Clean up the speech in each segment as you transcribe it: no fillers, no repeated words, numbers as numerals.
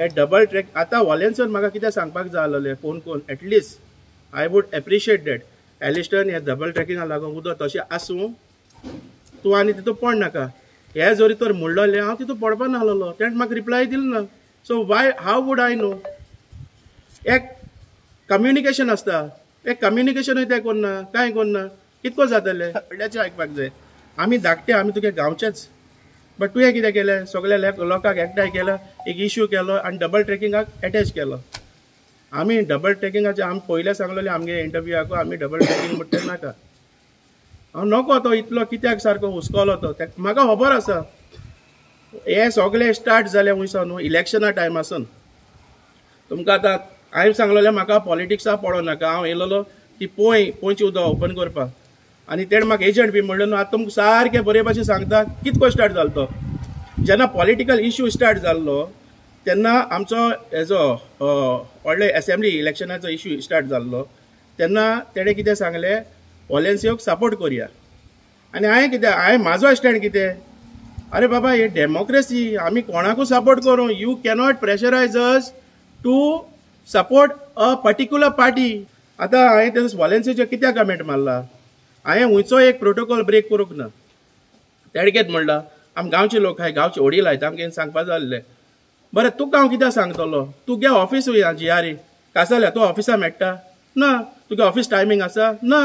हे double track आतां वॉलेन्सन म्हाका कितें सांगपाक जाय आसलें फोन करून, at least I would appreciate that. Elliston हे डबल ट्रॅकिंगा लागून उदक तशें आसूं तूं आनी तितू पड नाका, हे जरी तर म्हणलें हांव तितू पडपा नासलेलो, तेणें म्हाका रिप्लाय दिलो ना. So why how would I know? एक कम्युनिकेशन आसता, एक कम्युनिकेशनूय तें करना, कांय करना, कितको जातलें व्हडल्याचें आयकपाक जाय. आमी धाकटे, आमी तुगे गांवचेच, बट तुवें कितें केलें, सगल्या लोकांक एकठांय केलो, एक इश्यू केलो आनी डबल ट्रॅकिंगाक एटॅच केलो. आमी डबल ट्रॅकिंगाचे आमी पयलें सांगलेलें आमगे इंटरव्यूआक, आमी डबल ट्रॅकिंग म्हणटा नाका. हांव नको तो इतलो कित्याक सारको हुस्कोलो तो, म्हाका खबर आसा. हे सगळे स्टार्ट जाले वयसा न्हू इलेक्शना टायमासून. तुमकां आतां हांवें सांगलेलें म्हाका पॉलिटिक्सा पडो नाका, हांव येयलेलो ती पोंय पोंयची उदक ओपन करपाक आनी तेणें म्हाका एजंट बी म्हणलें न्हू. आतां तुमकां सारकें बरे भाशेन सांगता कितको स्टार्ट जालो तो. जेन्ना पॉलिटिकल इश्यू स्टार्ट जाल्लो तेन्ना आमचो हेजो व्हडले एसेंब्ली इलेक्शनाचो इश्यू स्टार्ट जाल्लो तेन्ना तेणें कितें सांगलें, वॉलेन्सियोक सपोर्ट करुया. आनी हांवें कितें, हांवें म्हाजो स्टँड कितें, अरे बाबा हे डेमोक्रेसी, आमी कोणाकूय सपोर्ट करूं, you cannot pressurise us to support a particular party. आतां हांवें ते वॉलेन्सियोचेर कित्याक कमेंट मारला, हांवें खंयचो एक प्रोटोकॉल ब्रेक करूंक ना. तेणें कितें म्हणलां, आम गांवचे लोक आहाय, गांवचे वडील आहाय, तांकां सांगपा जाय आसलें. बरें तुका हांव कित्याक सांगतलो, तुगे ऑफिस वया जी आर ई कासाल्या, तूं ऑफिसा मेळटा ना, तुगे ऑफिस टायमींग आसा ना,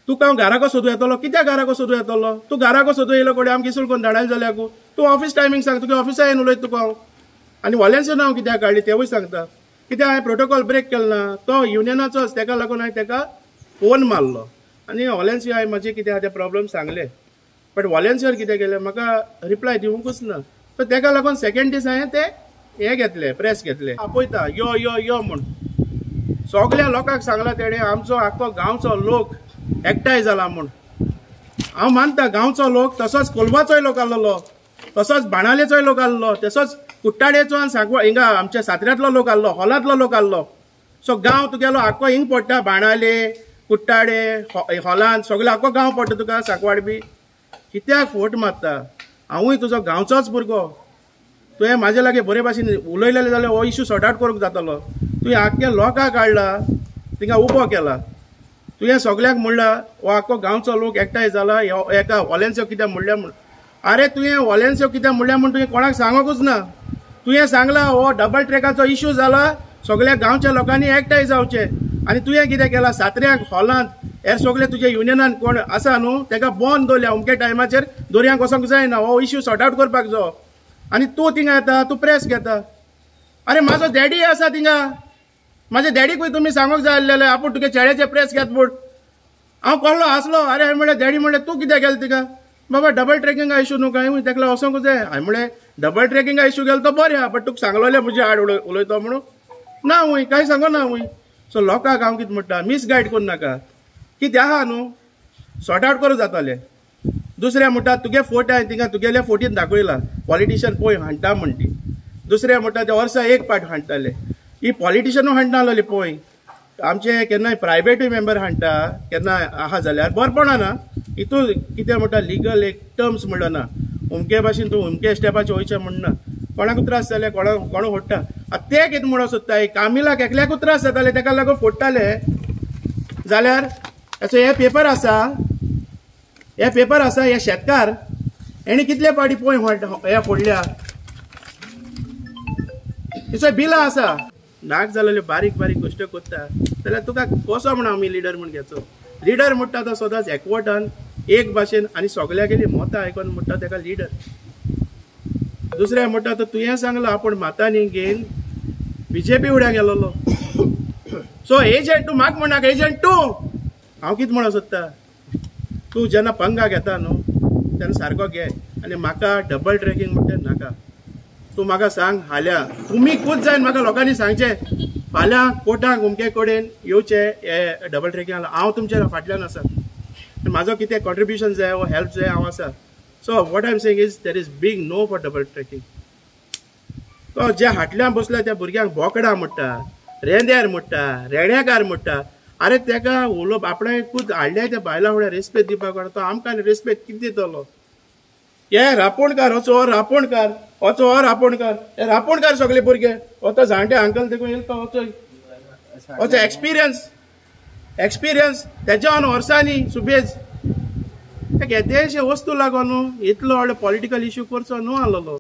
तुका हांव घराको सोदूं येतलो, कित्याक घराको सोदूं येतलो, तूं घराको सोदूं येयलो कडेन आमकां इसोल करून धाडायले जाल्यार तूं ऑफिस टायमींग सांग, तुगे ऑफिसा येवन उलयता तुका हांव. आनी वॉलेन्सियो हांव कित्याक काडली तेवूय सांगता, कित्याक हांवें प्रोटोकॉल ब्रेक केलो ना, तो युनियनाचोच, तेका लागून हांवें तेका फोन मारलो आनी वॉलेन्सियो हांवें म्हजें कितें आहा तें प्रॉब्लम सांगलें. बट वॉलेन्सियोर कितें केलें, म्हाका रिप्लाय दिवंकूच ना. सो तेका लागून सेकेंड दीस हांवें ते हे घेतले, प्रेस घेतले, आपयता यो यो यो म्हूण सगल्या लोकांक सांगलां तेणें, आमचो आख्खो गांवचो लोक एकठांय जाला म्हूण. हांव मानता गांवचो लोक, तसोच कोलवाचोय लोक आसलेलो, तसोच बाणालेचोय लोक आसलो, तसोच कुट्टाडेचो आनी सांगवा हिंगा आमच्या सात्र्यांतलो लोक आसलो, हॉलांतलो लोक आसलो. सो गांव तुगेलो आख्खो हिंग पडटा, बाणाले, कुट्टाडे, हॉलांत सगलो आख्खो गांव पडटा तुका, सांकवाड बी. कित्याक फोट मारता, हांवूय तुजो गांवचोच भुरगो, तुवें म्हाजे लागीं बरे भाशेन उलयलेलें जाल्यार हो इश्यू सॉर्ट आवट करूंक जातलो. तुवें आख्ख्या लोकांक काडला, थिंगा उबो केला, तुवें सगल्यांक म्हणला हो आख्खो गांवचो लोक एकठांय जाला, एका वॉलेन्सियो कित्याक म्हणल्या म्हूण. आरे तुवें वॉलेन्सियो कित्याक म्हणल्या म्हूण तुवें कोणाक सांगूंकूच ना. तुवें सांगला हो डबल ट्रॅकाचो इश्यू जाला, सगल्या गांवच्या लोकांनी एकठांय जावचें. आनी तुवें कितें केलां, सात्र्यांक हॉलांत हेर सगळे तुजे युनियनान कोण आसा न्हू तेका बंद दवरल्या, अमके टायमाचेर दर्यांक वचोंक जायना, हो इश्यू सॉर्ट आवट करपाक जायो. आनी तूं थिंगा येता, तूं प्रेस घेता. अरे म्हाजो डॅडी आसा थिंगा, म्हाजे डॅडीकूय तुमी सांगूंक जाय आसलेलें आपूण तुगे चेड्याचे प्रेस घेत म्हूण. हांव कहलो आसलो, अरे हांवें म्हणलें डॅडी, म्हणलें तूं कित्याक गेलो थिंगा, बाबा डबल ट्रॅकिंगा इश्यू न्हू कांय, तेका वचोंक जाय. हांवें म्हणलें डबल ट्रॅकिंगा इश्यू गेलो तो बरें आहा, बट तुका सांगलोलें म्हजे आड उलयतो म्हणून ना, हूंय कांय सांगो ना हूंय. सो लोकांक हांव कितें म्हणटा, मिसगायड करूं नाका, कितें आहा न्हू सॉर्ट आवट करूं जातलें. दुसरें म्हणटा तुगे फोट हांवें थिंगा तुगेल्या फोटीन दाखयला, पॉलिटिशन पळय हाणटा म्हण ती. दुसरें म्हणटा ते वर्सा एक पाट हाणटाले, ही पॉलिटिशनूय हाणटा आसलेली पळय, आमचे केन्नाय प्रायवेटूय मेंबर हाणटा केन्ना आहा जाल्यार बरपणा ना. हितून कितें म्हणटा लिगल एक टर्म्स म्हणलो ना, अमके भाशेन तूं अमके स्टेपाचेर वयचें म्हणना, कोणाकूय त्रास जाले कोणाक कोणूय फोडटा. आतां ते कितें म्हणूंक सोदता, कामिलाक एकल्याकूच त्रास जाताले तेका लागून फोडटाले जाल्यार हेचो हे पेपर आसा, हे पेपर आसा, हे शेतकार हेणी कितले पाटी पळय हे फोडल्या, तिचो बिलां आसा. नाक जालेल्यो बारीक बारीक गोश्टी करता जाल्यार तुका कसो म्हण आमी लिडर म्हण घेचो. लिडर म्हणटा तो सदांच एकवटान एक भाशेन आनी सगल्यागेली मतां आयकोन म्हणटा तेका लिडर. दुसरें म्हणटा तो तुवें सांगलां आपूण मातांनी घेवन बीजेपी फुड्याक गेलोलो. सो एजंट तूं म्हाका म्हणनाका एजंट तूं. हांव कितें म्हणूंक सोदता, तूं जेन्ना पंगा घेता न्हू तेन्ना सारको घे आनी म्हाका डबल ट्रॅकिंग म्हणटा नाका. तूं म्हाका सांग फाल्यां तुमी कूच जायन म्हाका लोकांनी सांगचें फाल्यां कोर्टाक अमके कडेन येवचें हे डबल ट्रॅकिंग, हांव तुमच्या फाटल्यान आसा, म्हाजो कितें कॉन्ट्रिब्युशन जाय वो हेल्प जाय हांव आसा. So what I am saying is there is big no for double tracking. तो जे हाटल्यान बसल्या त्या भुरग्यांक बोकडां म्हणटा, रेंदेर म्हणटा, रेड्याकार म्हणटा. अरे तेका उलोवप आपणाकूच हाडल्या त्या बायलां फुडें रेस्पेद दिवपाक कळटा, तो आमकां रेस्पेद कितें दितलो. हे रापोणकार, हो रापोणकार वचो हो रापोणकार, हे रापोणकार सगळे भुरगे. हो जाणटे अंकल देखून येयलो तो वचो वचो एक्सपिरियन्स एक्सपिरियन्स तेज्या वर्सांनी सुबेज केदेशे वस्तू लागो न्हू, इतलो व्हडलो पॉलिटिकल इश्यू करचो न्हू आहलोलो.